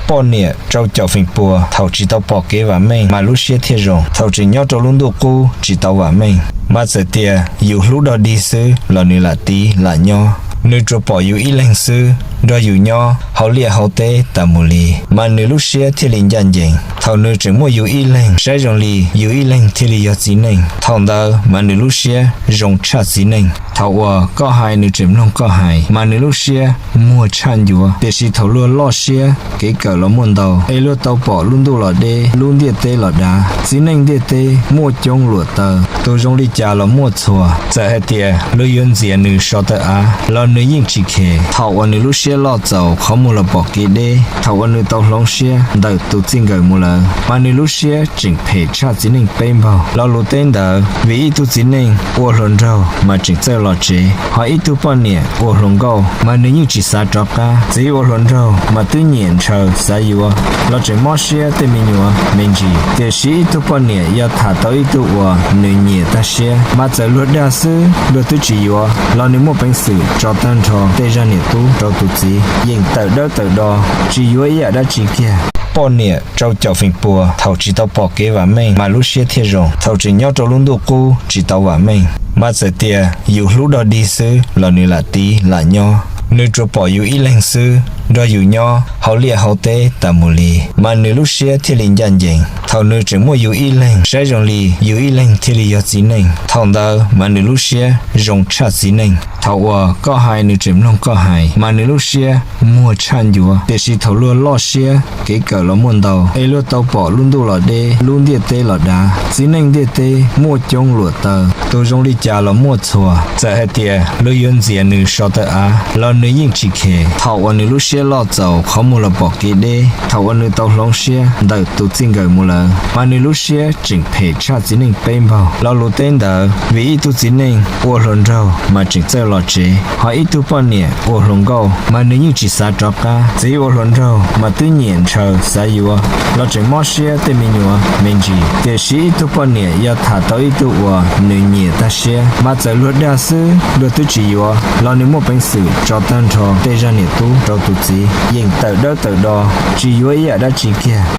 Poj niam rau caum feem pua, thaum tsis tau pom kev vam meej mas lub siab thiaj zoo. Thaum tseem nyob rau lub ntuj qub tsis tau vam meej, mas txawm tias yus hlub dog dig xwb los nws lam tiv lam nyob. Nws tsuas pom yus ib leeg xwb, nrog yus nyob hauv liaj hauv teb tas mus li, mas nws lub siab thiaj li ncaj ncees. Thaum nws tseem muaj yus ib leeg, saib zoo li yus ib leeg thiaj li yog txiv neej. Thaum ntawd mas nws lub siab zoo tshaj txiv neej. Thaum uas koj hais nws tseem mloog koj hais, mas nws lub siab muag tshaj ncuav. Tiam sis thaum luag loj siab, kev kawm los muaj ntau, es luag tau pom lub ntuj los deb, lub ntiaj teb los dav. Txiv neej ntiaj teb muaj coob luam taw, tus zoo li cas los muaj txhua. Txawm hais tias luag yuav ntxias nws so taw av los nws yeej tsis khes. Thaum uas nws lub siab loj txaus qhov muag los pom kev deb, thaum uas nws tau hloov siab ntawm tus txij nkawm mus lawm, mas nws lub siab tseem phem tshaj txiv neej peb npaug. Lo lus teb ntawd vim ib tug txiv neej ua hluas nraug mas tseem txawj los tsev, ho ib tug poj niam ua hluas nkauj mas nws yeej tsis xav rov qab. Txiv ua hluas nraug mas twb nyiam ntshaw xav yuav, los tseem mob siab tej me nyuam me ntsis. Tiam sis ib tug poj niam yog tham tau ib tug uas nws nyiam tag siab, mas txawm luag dag xwb luag twb tsis yuav los nws muaj peev xwm tso tag nrho tej zaj niam tub rau tus txiv, yeem tawm dawb tawm do, tsis yuav ib yam dab tsi kiag. Poj niam rau caum feem pua, thaum tsis tau pom kev vam meej mas lub siab thiaj zoo. Thaum tseem nyob rau lub ntuj qub tsis tau vam meej, mas txawm tias yus hlub dog dig xwb los nws lam tiv lam nyob. Nws tsuas pom yus ib leeg xwb, nrog yus nyob hauv liaj hauv teb tas mus li, mas nws lub siab thiaj li ncaj ncees. Thaum nws tseem muaj yus ib leeg, saib zoo li yus ib leeg thiaj li yog txiv neej. Thaum ntawd mas nws lub siab zoo tshaj txiv neej. Thaum uas koj hais nws tseem mloog koj hais, mas nws lub siab muag tshaj ncuav. Tiam sis thaum luag loj siab, kev kawm los muaj ntau, es luag tau pom lub ntuj los deb, lub ntiaj teb los dav. Txiv neej ntiaj teb muaj coob luam taw, tus zoo li cas los muaj txhua. Txawm hais tias luag yuav ntxias nws so taw av los nws yeej tsis khes. Thaum uas nws lub siab loj txaus qhov muag los pom kev deb, thaum uas nws tau hloov siab ntawm tus txij nkawm mus lawm, mas nws lub siab tseem phem tshaj txiv neej peb npaug. Lo lus teb ntawd vim ib tug txiv neej ua hluas nraug mas tseem txawj los tsev, ho ib tug poj niam ua hluas nkauj mas nws yeej tsis xav rov qab. Txiv ua hluas nraug mas twb nyiam ntshaw xav yuav, los tseem mob siab tej me nyuam me ntsis. Tiam sis ib tug poj niam yog tham tau ib tug uas nws nyiam tag siab, mas txawm luag dag xwb luag twb tsis yuav los nws muaj peev xwm tso tag nrho tej zaj niam tub rau tus txiv, yeem tawm dawb tawm do, tsis yuav ib yam dab tsi kiag.